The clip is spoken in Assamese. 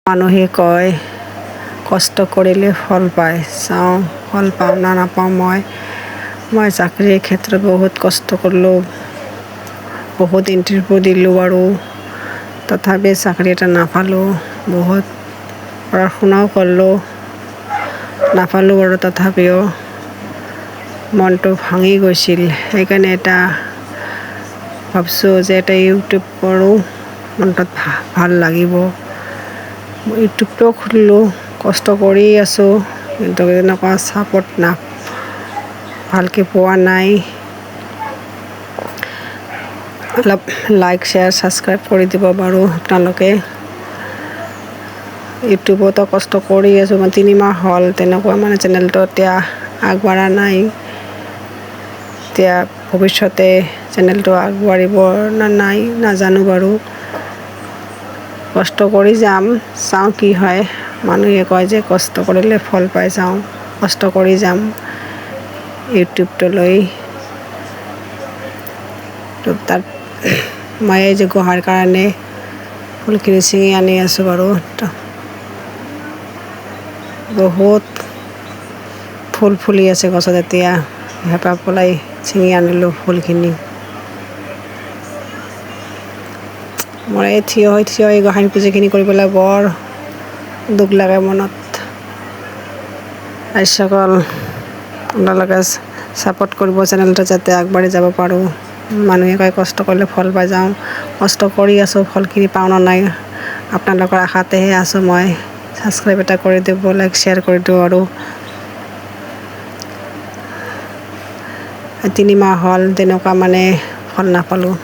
মানুহে কয় কষ্ট কৰিলে ফল পায়, চাওঁ ফল পাওঁ না নাপাওঁ। মই মই চাকৰিৰ ক্ষেত্ৰত বহুত কষ্ট কৰিলোঁ, বহুত ইণ্টাৰভিউ দিলোঁ বাৰু, তথাপি চাকৰি এটা নাপালোঁ। বহুত পঢ়া শুনাও কৰিলোঁ, নাপালোঁ বাৰু, তথাপিও মনটো ভাঙি গৈছিল। সেইকাৰণে এটা ভাবিছোঁ যে এটা ইউটিউব কৰোঁ, মনটোত ভাল লাগিব। ইউটিউবটোও খুলিলোঁ, কষ্ট কৰি আছোঁ, কিন্তু তেনেকুৱা ছাপোৰ্ট না ভালকৈ পোৱা নাই। অলপ লাইক, শ্বেয়াৰ, ছাবস্ক্ৰাইব কৰি দিব বাৰু আপোনালোকে। ইউটিউবতো কষ্ট কৰি আছোঁ, মানে 3 মাহ হ'ল, তেনেকুৱা মানে চেনেলটো এতিয়া আগবঢ়া নাই। এতিয়া ভৱিষ্যতে চেনেলটো আগবাঢ়িব নে নাই নাজানো বাৰু, কষ্ট কৰি যাম, চাওঁ কি হয়। মানুহে কয় যে কষ্ট কৰিলে ফল পাই, যাওঁ কষ্ট কৰি যাম ইউটিউবটো লৈ। তাত মই এই যে গোহাৰ কাৰণে ফুলখিনি ছিঙি আনি আছোঁ বাৰু। বহুত ফুল ফুলি আছে গছত এতিয়া, হেঁপাহ পলাই ছিঙি আনিলোঁ ফুলখিনি। মই এই থিয় হৈ থিয় হৈ গোসাঁই পুজিখিনি কৰি পেলাই বৰ দুখ লাগে মনত। ৰাইজসকল, আপোনালোকে ছাপোৰ্ট কৰিব চেনেলটো, যাতে আগবাঢ়ি যাব পাৰোঁ। মানুহে কয় কষ্ট কৰিলে ফল পাই, যাওঁ কষ্ট কৰি আছোঁ, ফলখিনি পাওঁ নে নাই আপোনালোকৰ আশাতেহে আছোঁ মই। ছাবস্ক্ৰাইব এটা কৰি দিব, লাইক, শ্বেয়াৰ কৰি দিব। আৰু 3 মাহ হ'ল, তেনেকুৱা মানে ফল নাপালোঁ।